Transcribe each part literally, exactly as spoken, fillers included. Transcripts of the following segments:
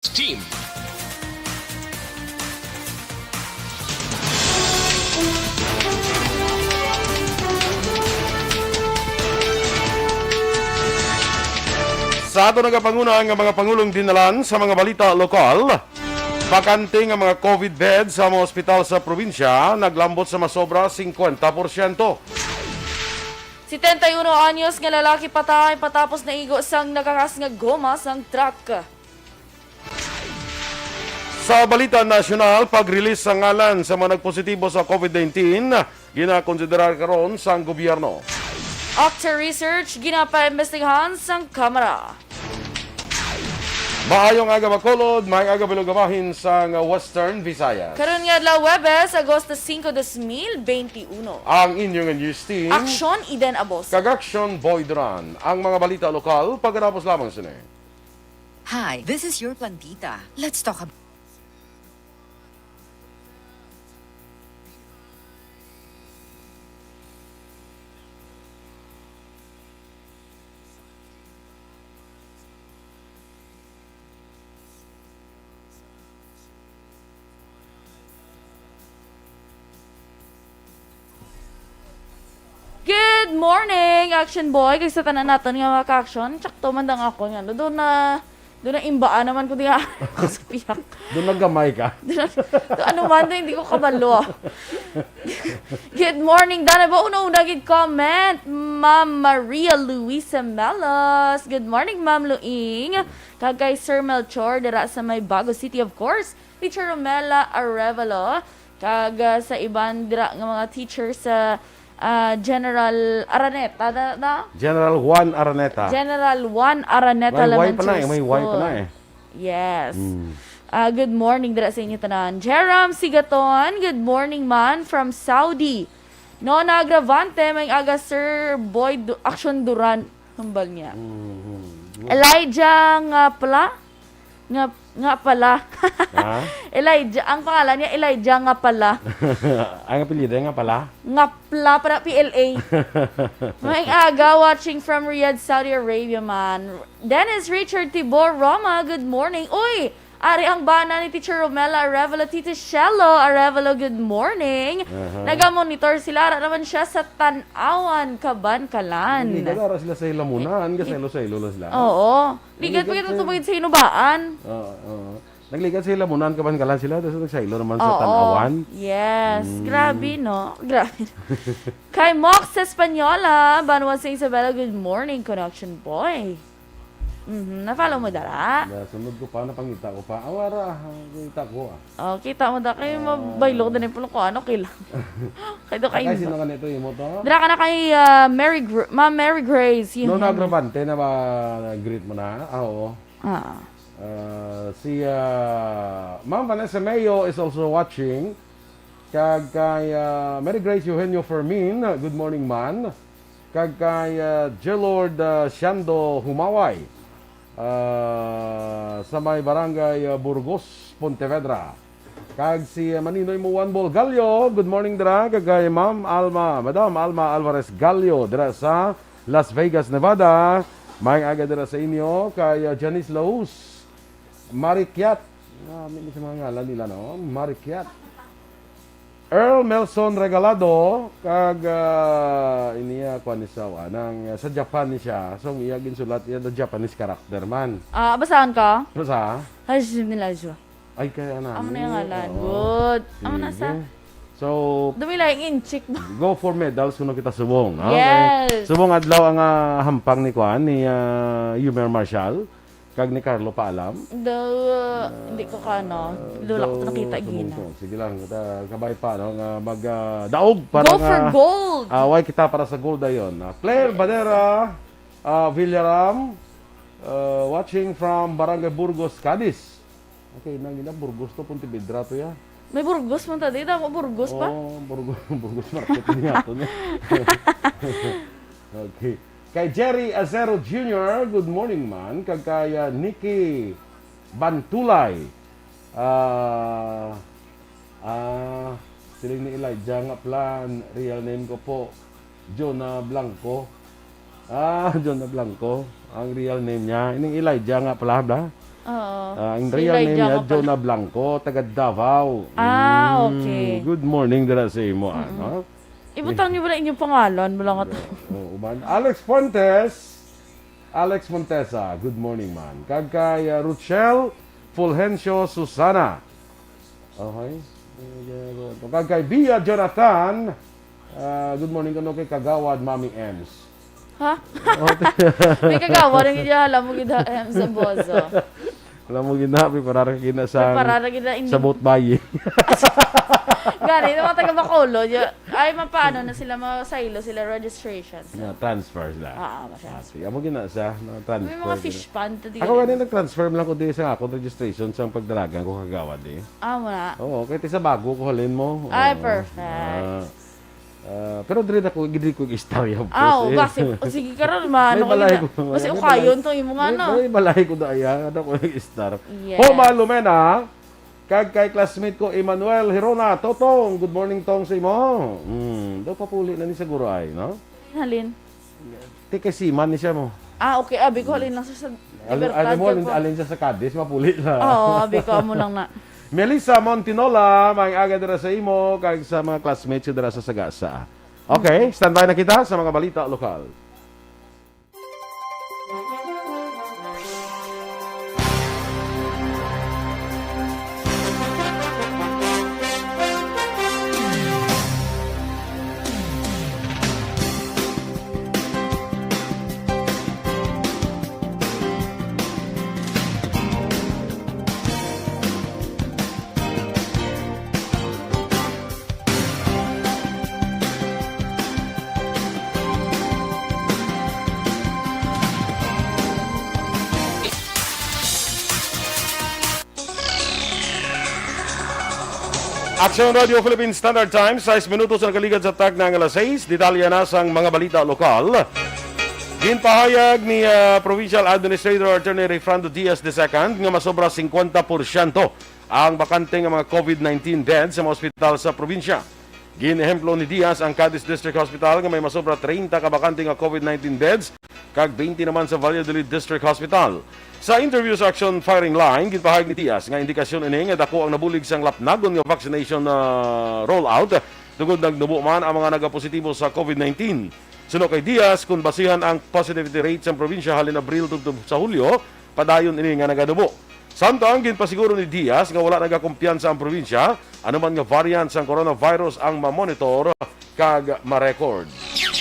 Team. Sa ato nagapanguna nga mga pangulong dinalan sa mga balita lokal, bakante nga mga COVID bed sa mga ospital sa probinsya naglambot sa masobra fifty percent. Setenta y uno anyos nga lalaki patay matapos naigo sang nakakas nga goma sang truck. Sa balita nasyonal, pag-release sa ngalan sa mga nagpositibo sa COVID nineteen, ginakonsiderar karon sang gobyerno. Octa Research, ginapaimbestigahan sang Kamara. Maayong aga, Bacolod, maayong aga, Bilog, bahin sang Western Visayas. Karon nga adlaw, Huwebes, Agosto singko, dos mil benti uno. Ang inyong news team, Aksyon Eden Abos. Kag Aksyon Boy Duran. Ang mga balita lokal, pagkatapos lamang sini. Hi, this is your plantita. Let's talk about Good morning, Action Boy. Kag sa tanan naton nga mga ka-action, tsakto man dang ako nga, no? Doon na, doon na imbaan naman ko diya ako sa piyak. Doon naggamay ka. Doon na, doon, ano man, doon, hindi ko kabalo. Good morning, Dana. Ba, una-una, gid comment. Ma'am Maria Luisa Melos. Good morning, Ma'am Luing. Kag kay Sir Melchor, dira sa may Bago City, of course. Teacher Romela Arevalo. Kag, ah, sa iban dira nga mga teacher sa, ah, General Araneta, na, na? General Juan Araneta. General Juan Araneta May Y pa Elementary na eh, may Y pa School. na eh. Yes. Mm. Ah, good morning dira sa inyo tanan. Jerome Sigaton, good morning man from Saudi. Nona Agravante, may aga Sir Boy Du-, Action Duran. Hambal niya. Mhm. Elijah nga pala? Nga, nga pala. Ha? Elijah, ang pangalan niya, Elijah nga pala. Ang apelyido nga pala? Nga pla, para P L A. Maayong aga, watching from Riyadh, Saudi Arabia, man. Dennis Richard Tibor Roma, good morning. Uy, ari ang bana ni Teacher Romela Arevalo, Tito Shelo Arevalo, good morning. Aha. Naga-monitor sila, ara naman siya sa Tanawan, Kabankalan. Nagligad ara sila sa Hilamunan, kasi Hi-, saylo-saylo lang sila. Oo. Ligad pa Nagligad kita sa tubig sa Hinubaan. Oo, oo. Nagligad sa Hilamunan, Kabankalan sila, tapos nagsaylo naman sa Oo. Tanawan. Yes. Mm. Grabe, no? Grabe. Kay Mox Española, Banwa sa Isabela, good morning, Connection Boy. Mhm. Na-follow mo dara? Na, sunod ko pa, napangita ko pa. Ang wara, kita ko, ah. Oh, kita mo da. Kay Ah. mabaylo ko din yung pulo ko. Ano, okay lang. Kay do kay Kay sino ka nito, imo to? Dira ka na kay, ah, Mary Gr-, Ma'am Mary Grace, yun, Nona yun. Agravante na ba, greet mo na? Ah, oo. Ah. Ah, si, ah, Ma'am Vanessa Mayo is also watching. Kag kay, ah, Mary Grace Eugenio Fermin, good morning, man. Kag kay, ah, Jelord, ah, Siando Humaway, ah, sa may barangay, ah, Burgos, Pontevedra. Kag si, ah, Maninoy Muan Bol Gallo, good morning dira. Kag kay Ma'am Alma, Madam Alma Alvarez Gallo, dira sa Las Vegas, Nevada. Maayong aga dira sa inyo. Kay, ah, Janice Laus, Marikiat. Ah, may sa mga ngalan nila, no? Marikiat. Earl Melson Regalado, kag, ah, iniya, kuwan ni sa, anang, ah, sa Japan ni siya. So, ang iya ginsulat, iya the Japanese character man. Ah, basahan ka? Basa? Hajime nila siya. Ay, kaya na. Amo na yung ngalan. Oo. Good. Amo na sa Sige. So, Dumila yung inchik ba? Go for medals kuno kita subong, no? Yes. Kay subong adlaw ang, ah, hampang ni kuan, ni, ah, Yumer Marshall, kag ni Carlo Paalam. Do, hindi ko ka, ano, Ah, lola ko do, nakita, subong gina. ko. Sige lang, ta-, kabay pa, no, nga mag, ah, daog para Go for nga, gold! ah, way kita para sa gold dayon. Ah, Claire Yes. Badera, ah, Villaram, ah, watching from Barangay Burgos, Cadiz. Okay, nang ina, Burgos to, Pontevedra to, ya. May Burgos man ta, di? Damo Burgos pa? Oh, Burgos, Burgos market niya to, niya. Okay. Kay Jerry Acero Junior, good morning, man. Kag kay, ah, Nikki Bantulay. Ah, ah, siling ni Elijah nga plan, real name ko po, Jonah Blanco. Ah, Jonah Blanco, ang real name niya. Ining Elijah nga pala, bla? Oo. Ah, ang Si real name Elijah niya, nga pala. Jonah Blanco, taga Davao. Ah, Mm, okay. Good morning dira sa imo, ano? Ibutang niyo ba na inyong pangalan? Wala nga to. Oo, man. Alex Fuentes. Alex Montesa, good morning, man. Kag kay, ah, Rochelle Fulgencio Susana. Okay. Kag kay Bia Jonathan. Ah, good morning kano kay Kagawad Mami Ems. Ha? May kagawad ang iya, alam mo gid ha, em, sa bozo. Alam mo ginabi para ra gina sa Para ra gid na ini. Sa boat buying. Gani, yung mga taga Bacolod, y- ay, mapaano na sila, masaylo sila registration. Na transfer sila. Ah, ah, masya. Ah, sige, amo gina sa na transfer. May mga fish pond to di. Ako gani nag-transfer man lang ko di sa akong registration sa pagdalagan ko kagawad eh. Ah, wala. Oo, kay sa bago ko halin mo. Ay, Oo. perfect. Ah, ah, pero diri na ko gidi ko istorya. Ah, oh, boss, eh. basi, o sige ka ron, ma, May ano balay gina-, ko. basi May ukayon balay- to imo may, ano. May balay ko daya, ano ko istar. Yes. Ho, Malumena, kag kay classmate ko, Emmanuel Hirona, Totong, good morning, Tong, sa imo. Hmm, daw papuli na ni siguro ay, no? Halin. Ti kay seaman ni siya mo. Ah, okay, abi ko halin lang sa, sa Al- Libertad alam mo, ka alin, po. Alin siya sa Cadiz, mapuli na. Oo, abi ko, amo lang na. Melissa Montinolo, may aga dira sa imo, kag sa mga classmates ko dira sa Sagasa. Okay, standby na kita sa mga balita lokal. Aksyon Radio Philippine Standard Time, sais minutos ang nakaligad sa takna nga alas sais. Detalye na sang mga balita lokal. Ginpahayag ni, ah, Provincial Administrator Attorney Rayfrando Diaz the second nga masobra singkwenta porsyento ang bakante nga mga COVID nineteen beds sa mga ospital sa probinsya. Gin-ehemplo ni Diaz ang Cadiz District Hospital nga may masobra treinta ka bakante nga COVID nineteen beds kag twenty naman sa Valladolid District Hospital. Sa interview sa Action Firing Line, ginpahayag ni Diaz nga indikasyon ini nga dako ang nabulig sang lapnagon nga vaccination, ah, rollout tungod nagnubo man ang mga nagapositibo sa COVID nineteen. Suno kay Diaz, kung basihan ang positivity rate sa probinsya halin Abril tubtob sa Hulyo, padayon ini nga naganubo. Samtang ginpasiguro ni Diaz nga wala nagakumpiyansa ang probinsya anuman nga variant sang coronavirus ang mamonitor kag ma-record.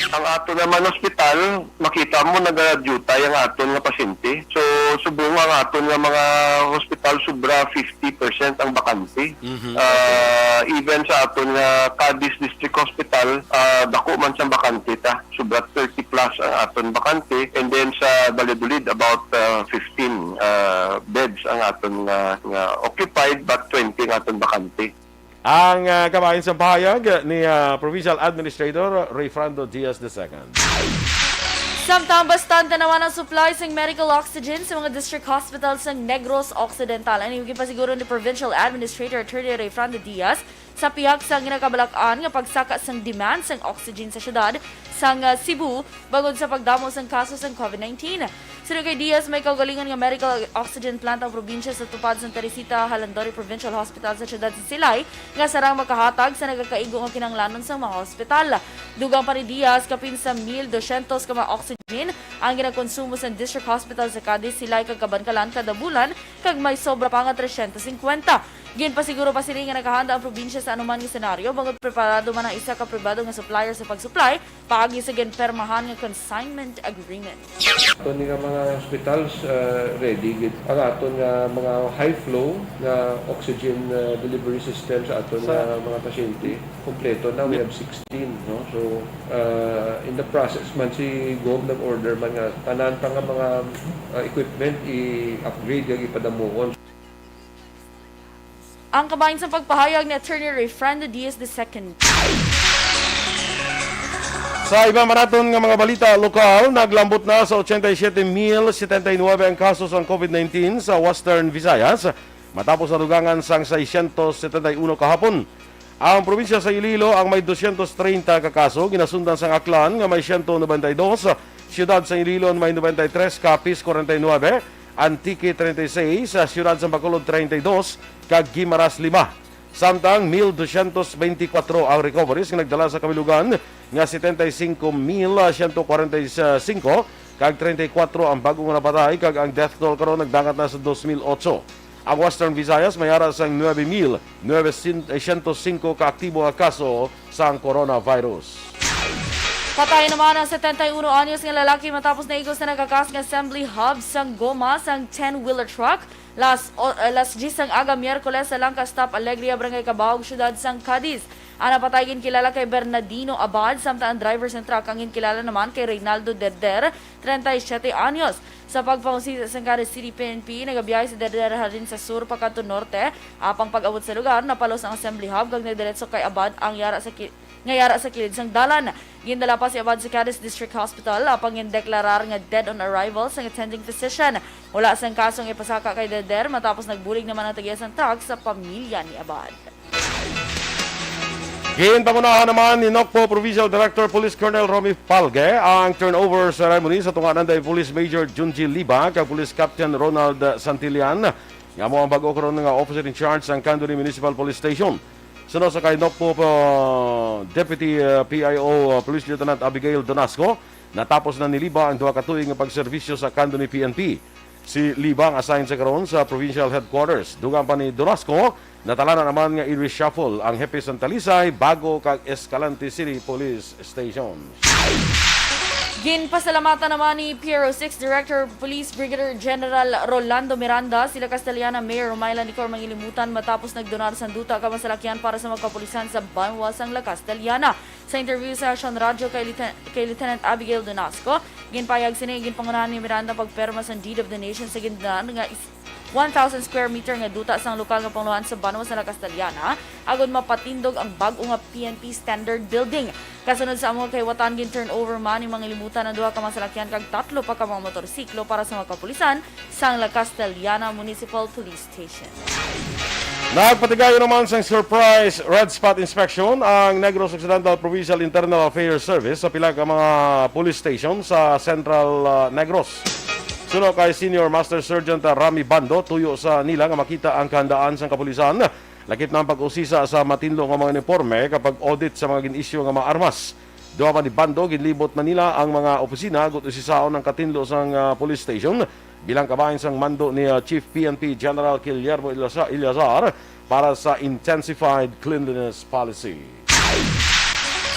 Ang aton naman ospital, makita mo, nagadutay ang aton nga pasyente. So, subong ang aton nga mga hospital, sobra fifty percent ang bakante. Mhm. Ah, even sa aton nga Cadiz District Hospital, ah, dako man sang bakante ta. Sobra thirty plus ang aton bakante. And then sa Valladolid, about, ah, fifteen, ah, beds ang aton nga, nga occupied, but twenty ang aton bakante. Ang, ah, kabahin sa pahayag ni, ah, Provincial Administrator Rayfrando Diaz the second. Samtang bastante naman ang supply sang medical oxygen sa mga district hospital sa Negros Occidental. Ang ginpasiguro ni Provincial Administrator Attorney Rayfrando Diaz sa pihak sang ginakabalak-an nga pagsaka sang demand sang oxygen sa syudad sang, ah, Cebu bangod sa pagdamo sang kaso sang COVID nineteen. Suno kay Diaz, may kaugalingon nga medical oxygen plant ang probinsya sa tupad sang Teresita Jalandori Provincial Hospital sa siyudad sa Silay nga sarang makahatag sa nagakaigo nga kinahanglanon sang mga hospital. Dugang pa ni Diaz, kapin sa mil dosyentos ka mga oxygen ang ginakonsumo sa District Hospital sa Cadiz, Silay kag Kabankalan kada bulan, kag may sobra pa nga tresyentos singkwenta. Ginpasiguro pa sini nga nakahanda ang probinsya sa anuman nga senaryo bangod preparado man ang isa ka pribado nga supplier sa pag-supply paagi sa ginpirmahan nga consignment agreement. Aton nga mga hospitals, uh, ready gid. Ang aton nga mga high flow nga oxygen, uh, delivery system sa aton Sa nga mga pasyente, kompleto na. We have sixteen, no? So, uh, in the process man, si Gov nag-order man nga tanan pa nga mga, uh, equipment i-upgrade kag ipadamuon. Ang kabahin sa pagpahayag ni Attorney Rayfrando Diaz the second. Sa iba man naton nga mga balita lokal, naglambot na sa ochenta y siete mil setenta y nuebe ang kaso sang COVID nineteen sa Western Visayas, matapos nadugangan sang seiscientos setenta y uno kahapon. Ang probinsya sa Iloilo ang may dosyentos treinta ka kaso, ginasundan sang Aklan nga may siyento nobenta y dos, siyudad sa Iloilo may nobenta y tres, Capiz kwarenta y nuebe, Antique treinta y seis, sa siyudad sang Bacolod treinta y dos, kag Guimaras lima. Samtang mil dosyentos beintikwatro ang recoveries nga nagdala sa kabilugan nga setenta y cinco mil siyento kwarenta y cinco, kag treinta y kwatro ang bag-o nga napatay, kag ang death toll karon nagdangat na sa dos mil otso. Ang Western Visayas may ara sang nuebe mil nuebe siyento singko ka aktibo nga kaso sang coronavirus. Patay naman ang setenta y uno anyos nga lalaki matapos naigos sa nagkakas nga assembly hub sang goma sang ten-wheeler truck las, o, eh, las diyes sang aga Miyerkules sa Langka Stop Alegria, Barangay Cabao, siyudad sang Cadiz. Ang napatay ginkilala kay Bernardino Abad, samtang ang driver sang truck ang ginkilala naman kay Reynaldo Derder, treinta y siete anyos. Sa pagpangusisa sang Cadiz City P N P, nagabiyahe si Derder halin sa sur pakadto norte. Apang pag-abot sa lugar, napalos ang assembly hub kag nagdiretso kay Abad ang yara sa ki-, nga yara sa kilid sang dalan. Gindala pa si Abad sa Cadiz District Hospital, apang gindeklarar nga dead on arrival sang attending physician. Wala sang kasong ipasaka kay Derder matapos nagbulig naman ang tag-iya sang truck sa pamilya ni Abad. Ginpangunahan naman ni Nocpo Provincial Director Police Colonel Romy Palge ang turnover ceremony sa tunga nanday Police Major Junji Liba kag Police Captain Ronald Santillan, nga amo ang bag-o karon nga officer in charge sang Candoni Municipal Police Station. Suno sa kay Nocpo, uh, Deputy, uh, P I O, uh, Police Lieutenant Abigail Donasco, natapos na ni Liba ang duha ka tuig nga pagserbisyo sa Candoni P N P. Si Liba ang assign sa karon sa provincial headquarters. Dugang pa ni Donasco, natala na naman nga i-reshuffle ang hepe sa Talisay, Bago, kag Escalante City Police Station. Ginpasalamatan naman ni P R O six Director Police Brigadier General Rolando Miranda sila Castellana Mayor Romila Nicor Mangilimutan matapos nagdonar sang duta ka masalakyan para sa mga kapulisan sa banwa sang La Castellana. Sa interview sa Aksyon Radyo kay Lieutenant, kay Lieutenant Abigail Donasco, ginpayag sini ginpangunahan ni Miranda pagpirma sang Deed of Donation sa gindonar nga is-, one thousand square meter nga duta sang lokal nga pangulohan sa banwa sa La Castellana, agod mapatindog ang bag-o nga P N P Standard Building. Kasunod sa amo nga kahiwatan, gin-turnover man ni Mangilimutan ang duha ka masalakyan kag tatlo pa ka mga motorsiklo para sa mga kapulisan sang La Castellana Municipal Police Station. Nagpatigayon naman sang surprise red spot inspection ang Negros Occidental Provincial Internal Affairs Service sa pila ka mga police station sa Central, ah, Negros. Suno kay Senior Master Sergeant Rami Bando, tuyo sa nila nga makita ang kahandaan sang kapulisan, lakip na ang pag-usisa sa matinlo nga mga uniporme kag pag-audit sa mga gin-isyu nga mga armas. Duha man ni Bando, ginlibot na nila ang mga opisina agud usisaon ang katinlo sang, ah, police station bilang kabahin sang mando ni, ah, Chief P N P General Guillermo Eleazar, Eleazar para sa intensified cleanliness policy.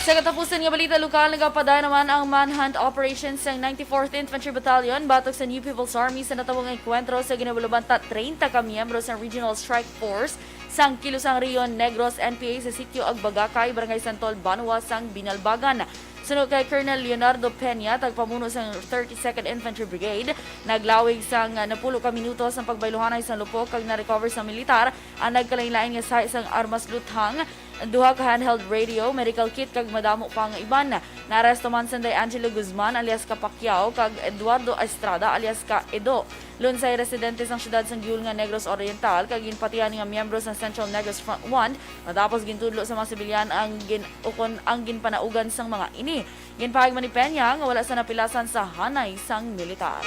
Sa katapusan nga balita lokal, nagapadayon naman ang manhunt operation sang ninety-fourth Infantry Battalion batok sa New People's Army sa natabong engkwentro sa ginabaluban ta treinta ka miyembro sa Regional Strike Force sang Kilusang Rion, Negros, N P A sa sitio Agbagakay, Barangay Santol, Banwa sang Binalbagan. Suno kay Colonel Leonardo Peña, tagpamuno sang thirty-second Infantry Brigade, naglawig sang napulo ka minuto sang pagbayluhanay sang lupok kag na-recover sa militar ang nagkalainlain nga sahi sang armas luthang, duha ka handheld radio, medical kit, kag madamo pa nga iban. Naaresto man sanday Angelo Guzman alias ka Pacquiao kag Eduardo Estrada alias ka Edo. Lunsay residente sang siyudad sang Guiol nga Negros Oriental kag ginpatihan nga miyembro sang Central Negros Front One, matapos gintudlo sa mga sibilyan ang gin-, ukon ang ginpanaugan sang mga ini. Ginpahayag man ni Peña nga wala sa napilasan sa hanay sang militar.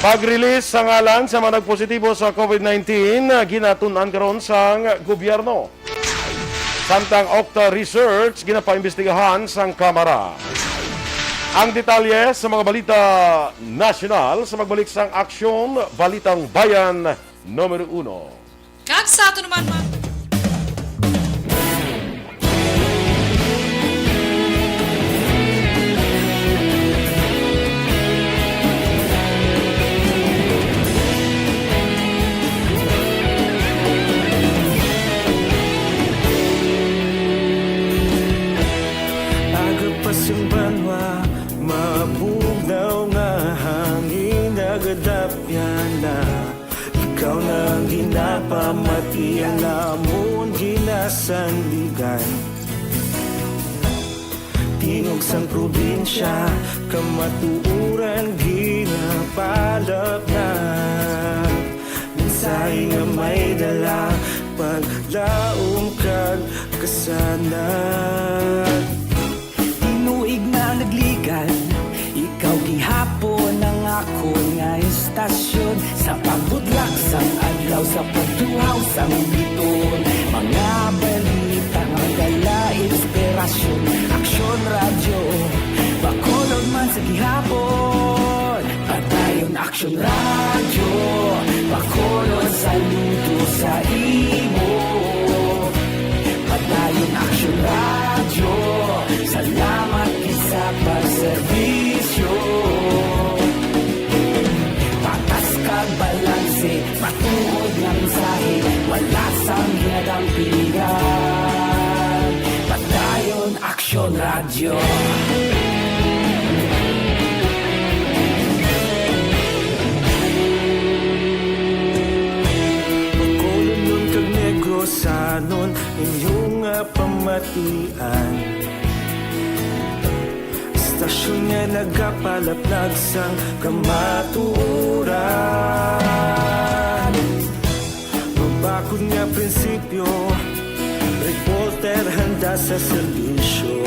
Pag-release sa ngalan sa mga nagpositibo sa COVID nineteen, ginatun-an karon sang gobyerno. Samtang Octa Research ginapaimbestigahan sang Kamara. Ang detalye sa mga balita nasyonal sa magbalik sang Aksyon, Balitang Bayan numero uno. Kag sa ato naman, ma- Aga pa sang banwa, mabugnaw nga hangin nagadapyan na. Ikaw na ang ginapamati, ang amon ginasandigan. Tingog sang probinsya, kamatuoran ginapalapnan. Ay nga may dala, paglaom kag kasanag. Tinuig na nagligan, ikaw gihapon ang akon nga istasyon. Sa pagbutlak sang adlaw, sa pagduhaw sang biton, mga balita nga dala inspirasyon. Aksyon Radyo, Bacolod man sa gihapon. Padayon Aksyon Radyo, Bacolod, saludo sa imo. Padayon Aksyon Radyo, salamat gid sa pagserbisyo. Patas kag balanse, matuod nga mensahe, wala sang ginadampigan. Padayon Aksyon Radyo. Bacolodnon kag Negrosanon, inyo nga pamatian. Istasyon nga nagapalaplag sang kamatuoran. Mabakod nga prinsipyo, reporter handa sa serbisyo.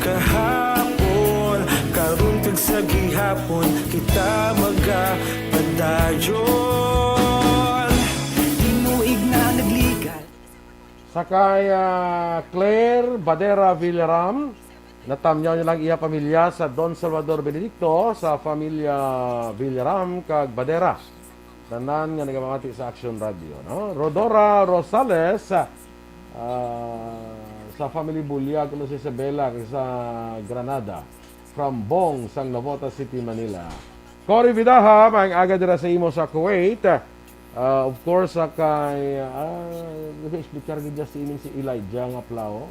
Kahapon, karon kag sa gihapon, kita magapadayon. Tinuig na nagligan. Sa kay, ah, Claire Badera Villaram, natamyaw niya lang iya pamilya sa Don Salvador Benedicto, sa pamilya Villaram kag Badera. Tanan nga nagapamati sa Action Radio, no? Rodora Rosales, ah, sa family Bulyag, kuno si Isabela, kag sa Granada, from Bong, sang Navotas City, Manila. Cory Vidaja, maayong aga dira sa imo sa Kuwait. Ah, of course, sa kay, ah, nag-explicar gid siya si ining si Elijah nga Plao.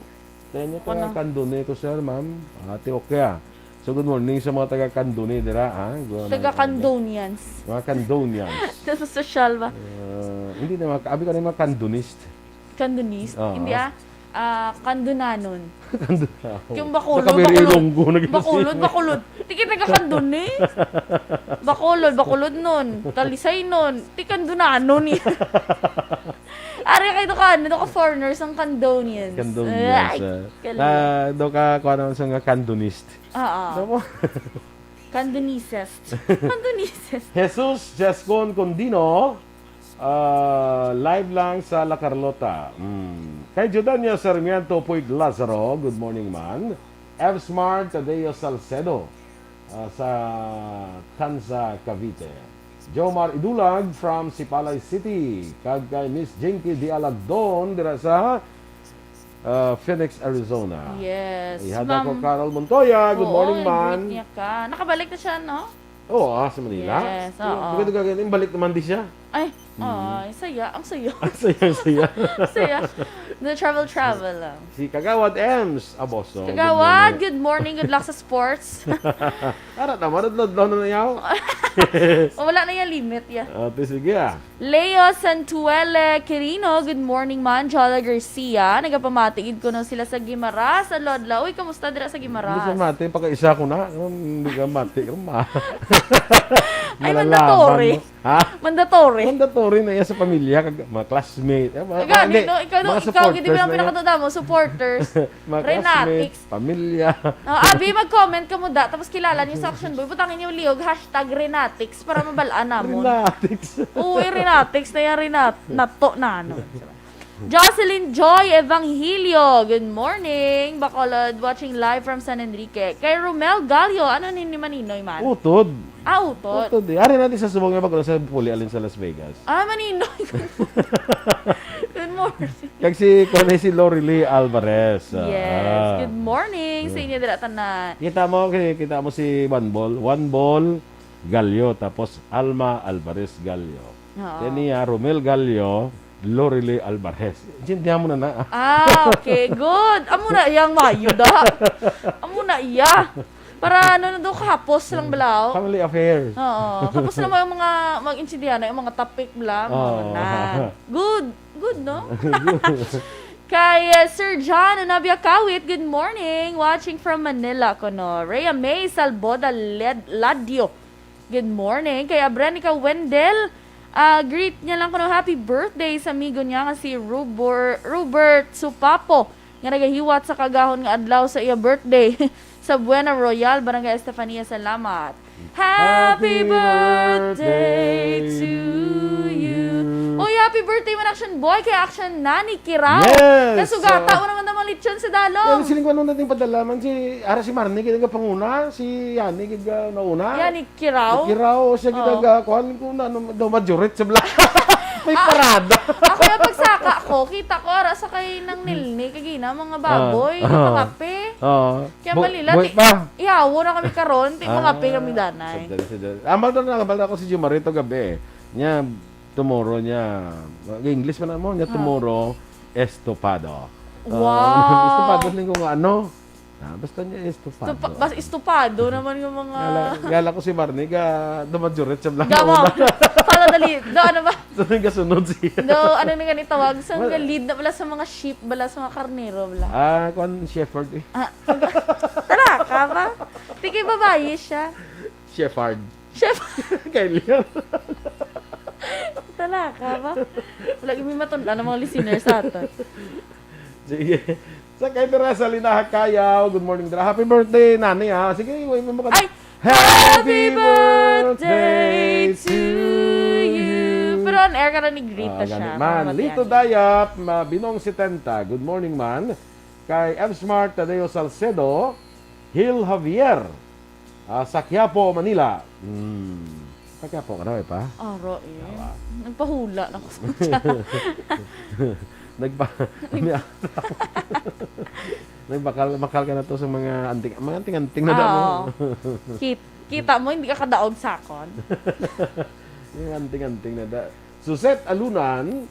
Kaya niya Ano? Taga Candone ko, sir, ma'am. Ate, okay, ah. So, good morning sa mga taga Candone dira, ah. Go- Taga Candonians. Mga Candonians. Sa sosyal ba? Ah, hindi na mga, abi ka na yung mga Candonist. Candonist? Oo. Hindi, ah. Ah, Candonanon. Candonao. Yung Bacolod, Sa Caber Bacolod. Ilonggo na kasi. Bacolod, Bacolod. Ti kita ka Candone. Bacolod, Bacolodnon. Talisaynon. Ti Candonanon. Ari kayo do ka, ano, do ka foreigners, ang Candonians. Candonians, Ay, ah. Kali. Ah, do ka, kuha naman sa nga Candonist. Oo. Alam mo? Candonicist. Candonicist. Jesus Jescon Condino, ah, live lang sa La Carlota. Mm. Kay Judania Sarmiento Puig Lazaro, good morning, man. F Smart Tadeo Salcedo, ah, sa Tanza, Cavite. Jomar Idulag from Sipalay City. Kag kay Miss Jinky Dialagdon dira sa, ah, Phoenix, Arizona. Yes, Ihada ko, ma'am. Carol Montoya. Good Oo, morning, man. Greet niya ka. Nakabalik na siya, no? Oo, ah, sa Manila. Yes, oo. Maganda gagawin. Yung balik naman di siya. Ay, Mm. ay, saya. Ang saya. Ang saya, ang saya. Saya. Na travel, travel lang. Si Kagawad Ems Aboso. Kagawad, Good morning. Good morning. Good luck sa sports. Ara naman, adlaw-adlaw na nayaw. Oh, wala na yung limit, ya. Ate, sige, ah. Leo Santuele Quirino, good morning, man. Jola Garcia, nagapamati gid kuno sila sa Guimaras. Adlaw-adlaw. Uy, kamusta dira sa Guimaras? Hindi ka mati, pagkaisa ko na. Um, hindi ka mati, um, ah. Ay, Malalaman mandatory. mo. Ha? Mandatory. Mandatory na yan sa pamilya, kag mga classmate. Eh, mga, Gani, hindi, no? Ikaw, no? mga Ikaw, gid supporters ba ang na yan. pinakadudamo? Supporters. Mga Renatics. classmates, pamilya. Oh, abi, mag-comment ka mo da, tapos kilala niyo sa Action Boy. Butangin niyo liog, hashtag Renatics, para mabalaan namon. Renatics. Oo, eh, Renatics na yan, Renat-, nato na, ano. Jocelyn Joy Evangelio, good morning. Bacolod, watching live from San Enrique. Kay Romel Gallo, ano ni, ni Maninoy man? Utod. Ah, utod. Utod eh. Ari natin sa subong nga bago sa Puli, alin sa Las Vegas. Ah, Maninoy. Good morning. Kag si, kung si Lorely Alvarez. Ah. Yes. Good morning sa inyo dira tanan. Kita mo, kita mo si One Ball. One Ball Gallo, tapos Alma Alvarez Gallo. Oo. Then niya, Romel Gallo, Lorely Alvarez. Intindihan mo na na. Ah, okay. Good. Amo na iyang mayo da. Amo na iya. Para ano na daw, kapos lang balaw. Family affairs. Oo. Kapos lang ang mga mag-intindihan na yung mga topic bala, mga Oo. na. Good. Good, no? Kay, uh, Sir John Unabia Kawit, good morning. Watching from Manila, kono. Rhea May Salboda Led-, Ladio, good morning. Kay Abrenica Wendell, Ah, greet niya lang kuno, "Happy birthday sa amigo niya nga si Robert, Robert Supapo, nga nagahiwat sa kagahon nga adlaw sa iya birthday sa Buena Royal, Barangay Estefania." Salamat. Happy Happy birthday birthday to to you. you. Oy, happy birthday man, Action Boy, kay Action Nani Kirao. Yes, Nasugata so, ko naman naman lechon sa dalom. Yan, siling ko ano nating padala man si, ara si Marnie, gid ang panguna, si Yani, gid ang nauna. Yani Kirao? Kirao, siya gid Oh. ang, ah, kuhan ko na, ano, daw majurit sa bla-, may Ah, parada. Ako yung pagsaka ko, kita ko, ara sa kay Nang Nilni, kagina, mga baboy, Ah. nagpakape. Oo. Kaya Bu-, malila, buhay ti-, pa. Ihawo na kami karon, ti Ah, makape kami danay. Sadali, sadali. Ambal na, ambal na ako si Jumarito gabi. Niya, tomorrow niya, English pa na mo, niya Ah. tomorrow, estopado. Ah, Wow. estopado, siling ko nga, ano? Ah, basta niya, estopado. Estupa-, bas-, estupado naman yung mga Gala, gala ko si Marnie, ga, dumajurit sa blanco. Gamo. Para dali. Do, ano ba? So, nang gasunod siya. Do, ano na nga ni tawag? Sa Wala. Nga lead na pala sa mga sheep, bala sa mga karnero, bala. Ah, kwan, shepherd eh. Ah, tara ka ba? Tingkay babayi siya. Shepherd. Shepherd. Kay Leon. Tara ka ba? Wala gyud may matun-an ang mga listeners sa aton. Sige. Sa kay Teresa Linaha Kayaw, good morning, Dra. Happy birthday, Nani, ha? Sige, wait mo ka. Ay! Happy Happy birthday birthday to to you. you. Pero on air ka na ni Greta Ah, siya, gani. Man, mga Lito matiyan. Dayap, ma-, Binong setenta. Good morning, man. Kay M Smart, Tadeo Salcedo, Hil Javier, ah, sa Quiapo, Manila. Hmm. Sa Quiapo ka daw, eh, pa? Aro, eh. Awa. Nagpahula na ko sa Nagpa-, Nagbakal, bakal ka na to sa mga anting, mga anting-anting na damo. Oo. Kit-, kita mo, hindi ka kadaog sa akon. Yung anting-anting na da. Suzette Alunan,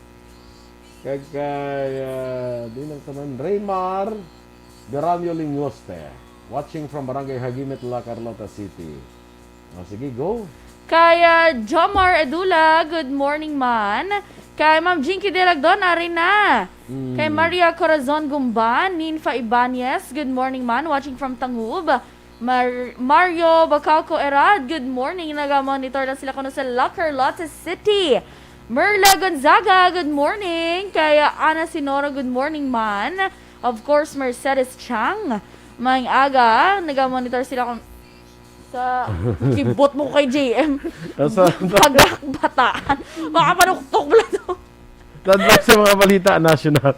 kag kay, ah, di nang tanan, Raymar Garanyo Lingoste, watching from Barangay Hagimit, La Carlota City. O, sige, go. Kay, ah, Jomar Edula, good morning, man. Kay Ma'am Jinky Delagdon, ari na. Mm. Kay Maria Corazon Gumban, Ninfa Ibanez, good morning, man. Watching from Tangub. Mar-, Mario Bacalco Erad, good morning. Naga-monitor na sila kuno sa La Carlota City. Merla Gonzaga, good morning. Kay Ana Sinora, good morning, man. Of course, Mercedes Chang. Maayong aga, naga-monitor sila kun-, sa kibot mo kay J M. Asa? Bagak bataan. Makapanuktok mo lang to. Tadlak sa mga balita nasyonal.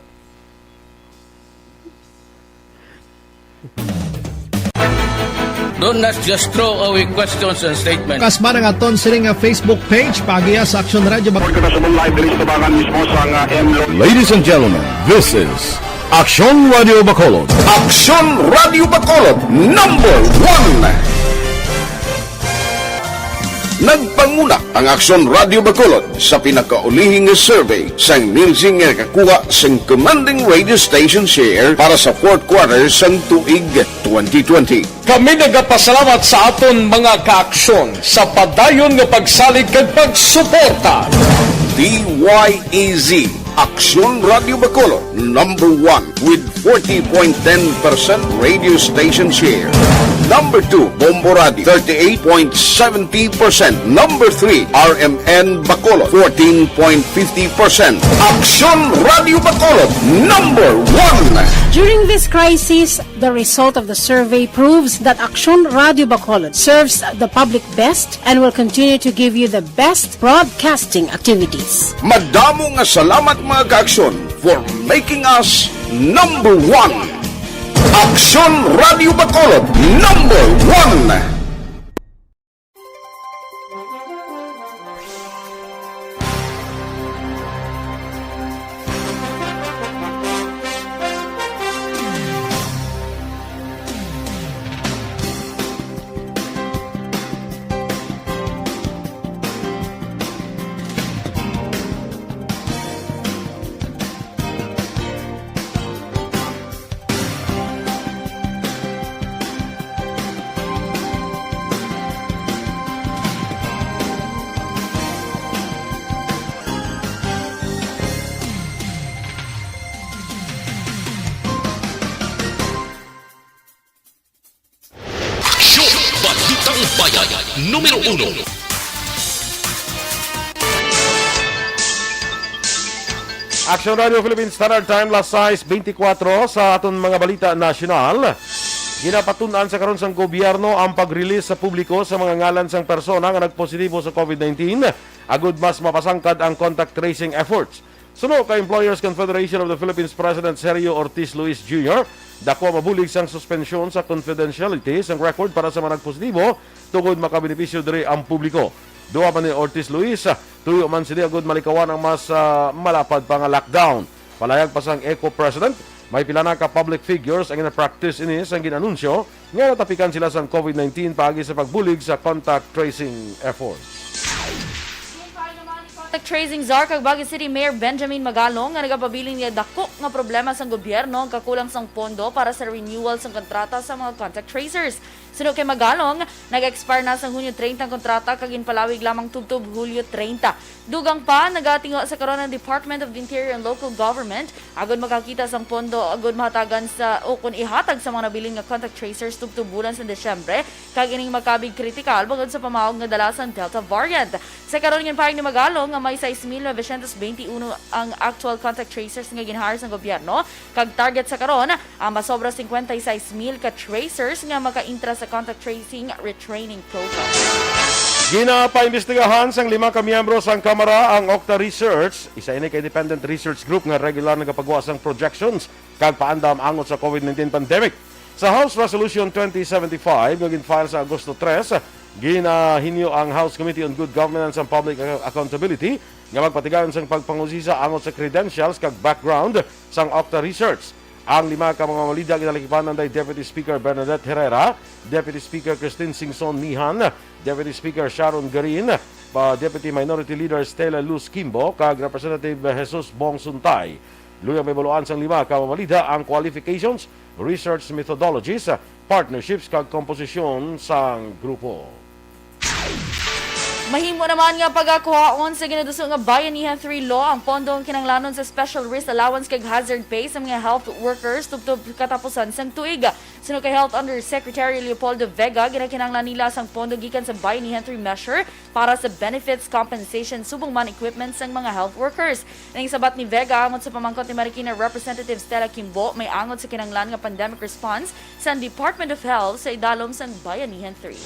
Don't not just throw away questions and statements. Kasman ang aton sini nga Facebook page, paagiha sa Aksyon Radio Bacolod. Report ko na sa live diri sa tubangan mismo sa nga M L O. Ladies and gentlemen, this is Aksyon Radio Bacolod. Aksyon Radio Bacolod, number one. Nagpanguna ang Aksyon Radio Bacolod sa pinakaulihi nga survey sang Nielsen nga nakakuha sang commanding radio station share para sa fourth quarter sang tuig twenty twenty. Kami nagapasalamat sa aton mga kaaksyon sa padayon nga pagsalig kag pagsuporta. D Y E Z, Aksyon Radio Bacolod, number one with forty point ten percent radio station share. Number two, Bombo Radio, thirty-eight point seventy percent. Number three, R M N Bacolod, fourteen point fifty percent. Aksyon Radio Bacolod, number one. During this crisis, the result of the survey proves that Aksyon Radio Bacolod serves the public best and will continue to give you the best broadcasting activities. Madamo nga salamat, mga kaaksyon, for making us number one. Aksyon Radio Bacolod, number one. Aksyon! Balitang Bayan, numero uno. Action Radio Philippine Standard Time, las sais beintikwatro. Sa aton mga balita nasyonal, ginapatun-an sa karon sang gobyerno ang pag-release sa publiko sa mga ngalan sang persona nga nagpositibo sa COVID nineteen, agud mas mapasangkad ang contact tracing efforts. Suno kay Employers Confederation of the Philippines President Sergio Ortiz Luis Junior, dako ang mabulig sang suspensyon sa confidentiality sang record para sa mga nagpositibo tungod makabenepisyo diri ang publiko. Duwa man ni Ortiz Luis, tuyo man sini agud malikawan ang mas, ah, malapad pa nga lockdown. Palayag pa sang ECO President, may pila na ka public figures ang gina-practice ini sang gin-anunsyo nga natapikan sila sang COVID nineteen paagi sa pagbulig sa contact tracing efforts. Contact tracing czar kag Baguio City Mayor Benjamin Magalong nga nagapabilin nga dako nga problema sang gobyerno ang kakulang sang pondo para sa renewal sang kontrata sa mga contact tracers. Suno kay Magalong, nag-expire na sang Hunyo treinta ang kontrata kag ginpalawig lamang tubtob Hulyo treinta. Dugang pa, nagatingo sa karon ang Department of the Interior and Local Government agud makakita sang pondo agud mahatagan sa o kon ihatag sa mga nabilin nga contact tracers tubtob bulan sa Disyembre, kag ining makabig kritikal bangod sa pamaog nga dala sang Delta variant. Sa karon, ginpahayag ni Magalong nga may sais mil novecientos beintiuno ang actual contact tracers nga gin-hire sang gobyerno, kag target sa karon ang masobra cincuenta y seis mil ka tracers nga maka-intra sa contact tracing retraining program. Ginapaimbestigahan sang lima ka miyembro sang Kamara ang Octa Research, isa ini ka independent research group nga regular nagapagawa sang projections kag paandam angot sa COVID nineteen pandemic. Sa House Resolution twenty seventy-five nga gin-file sa Agosto tres, ginahinyo ang House Committee on Good Governance and Public Ac- Accountability nga magpatigayon sang pagpangusisa angot sa credentials kag background sang Octa Research. Ang lima ka mga mamalida ginalakipan anday Deputy Speaker Bernadette Herrera, Deputy Speaker Christine Singson Nihan, Deputy Speaker Sharon Garin, pa Deputy Minority Leader Stella Luz Kimbo, kag Representative Jesus Bong Suntay. Luyag mahibaluan sang lima ka mamalida ang qualifications, research methodologies, partnerships, kag komposisyon sang grupo. Mahimo naman nga pagakuhaon sa ginaduso nga Bayanihan three Law ang pondo nga kinahanglanon sa special risk allowance kag hazard pay sa mga health workers tubtob katapusan sang tuig. Suno kay Health Undersecretary Leopoldo Vega, ginakinahanglan nila sang pondo gikan sa Bayanihan three measure para sa benefits, compensation, subong man equipment sang mga health workers. Ining sabat ni Vega angot sa pamangkot ni Marikina Representative Stella Kimbo, may angot sa kinahanglan nga pandemic response sang Department of Health sa idalom sang Bayanihan three.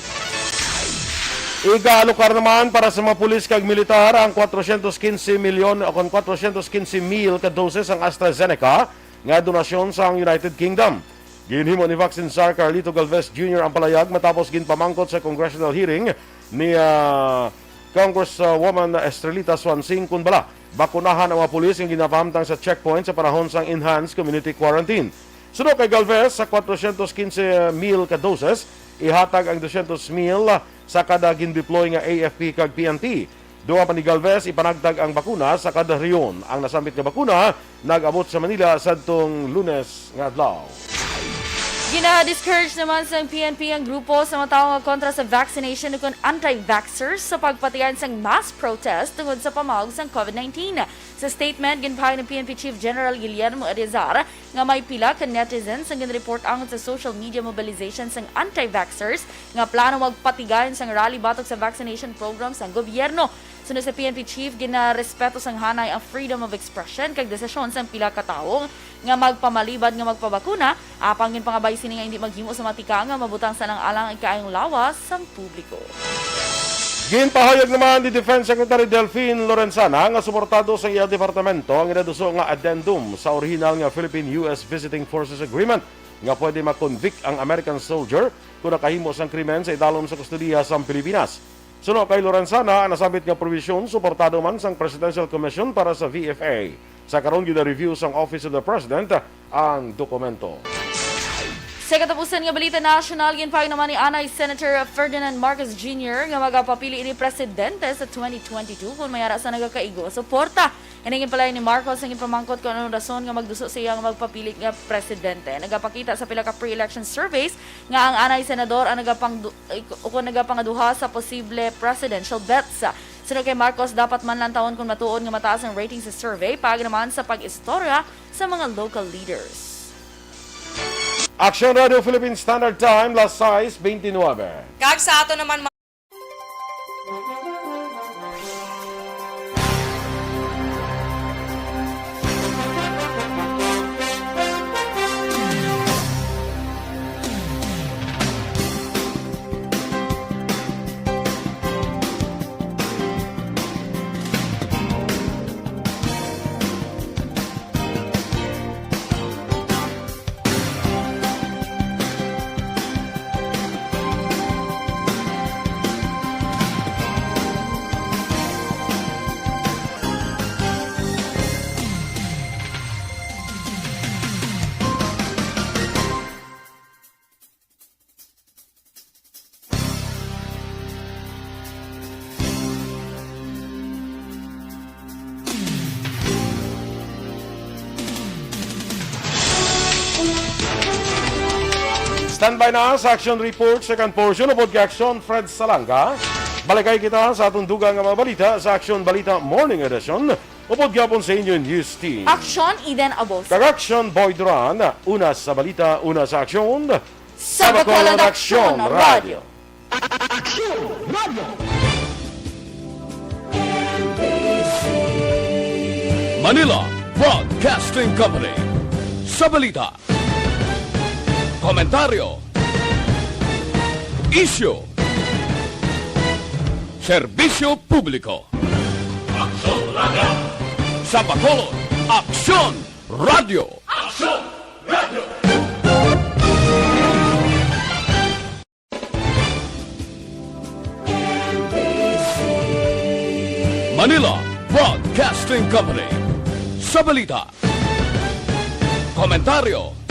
Igalukar naman para sa mga pulis kag militar ang kwatrocientos quince milyon o kon kwatrocientos quince mil ka doses ang AstraZeneca nga donasyon sang United Kingdom. Ginhimo ni Vaccine Czar Carlito Galvez Junior ang palayag matapos ginpamangkot sa congressional hearing ni, ah, Congresswoman Estrelita Suansing kon bala bakunahan ang mga pulis nga ginapahamtang sa checkpoint sa panahon sang enhanced community quarantine. Suno kay Galvez, sa kwatrocientos quince mil ka doses, ihatag ang dosyentos mil sa kada gindeploy nga A F P kag P N P. Dugang pa ni Galvez, ipanagtag ang bakuna sa kada rehiyon. Ang nasambit nga bakuna nag-abot sa Manila sadtong Lunes nga adlaw. Gina-discourage naman sang P N P ang grupo sa mga tawo nga kontra sa vaccination ukon anti-vaxxers sa pagpatigayon sang mass protest tungod sa pamaog sang COVID nineteen. Sa statement, ginpahayag ni P N P Chief General Guillermo Eleazar nga may pila ka netizens ang ginreport angot sa social media mobilization sang anti-vaxxers nga plano magpatigayon sang rally batok sa vaccination program sang gobyerno. Suno sa P N P chief, ginarespeto sang hanay ang freedom of expression kag desisyon sang pila ka tawo nga magpamalibad nga magpabakuna, apang ginpangabay sini nga indi maghimo sa matika nga mabutang sa alang-alang ang kaayong lawas sang publiko. Ginpahayag naman ni Defense Secretary Delfin Lorenzana nga suportado sa iya departamento ang ginaduso nga addendum sa orihinal nga Philippine-U S Visiting Forces Agreement nga pwede ma-convict ang American soldier kung nakahimo sang krimen sa idalom sa kustodiya sang Pilipinas. Suno kay Lorenzana, ang nasambit nga probisyon suportado man sang Presidential Commission para sa V F A. Sa karon, gina-review sang Office of the President ang dokumento. Sa katapusan nga balita nasyonal, ginpahayag naman ni anay Senator Ferdinand Marcos Junior nga magapapili ini presidente sa twenty twenty-two kon may ara sa nagakaigo nga suporta. Ini ginpalayo ni Marcos ang ipamangkot kung anong rason nga magduso siya nga magpapili nga presidente. Nagapakita sa pila ka pre-election surveys nga ang anay senador ang nagapang ukon nagapangaduha sa posible presidential bets. Suno kay Marcos, dapat man lantawon kon matuod nga mataas ang rating sa survey, paagi naman sa pag-istorya sa mga local leaders. Action Radio Philippine Standard Time, las sais beintinuebe. Kag sa ato naman, Standby na sa Action Report, second portion, upod kay Action Fred Salanga. Balikay kita sa atong dugang nga mga balita sa Action Balita Morning Edition, upod gyapon sa inyo news team. Action, Eden Abos. Kag Action Boy Duran, una sa balita, una sa aksyon. Sa Bacolod Action Radio. Aksyon Radio. Manila Broadcasting Company. Sa balita, komentaryo, isyu, serbisyo publiko. Aksyon Radio. Sa Bacolod, Aksyon Radio. Aksyon Radio. Manila Broadcasting Company. Sa balita, komentaryo,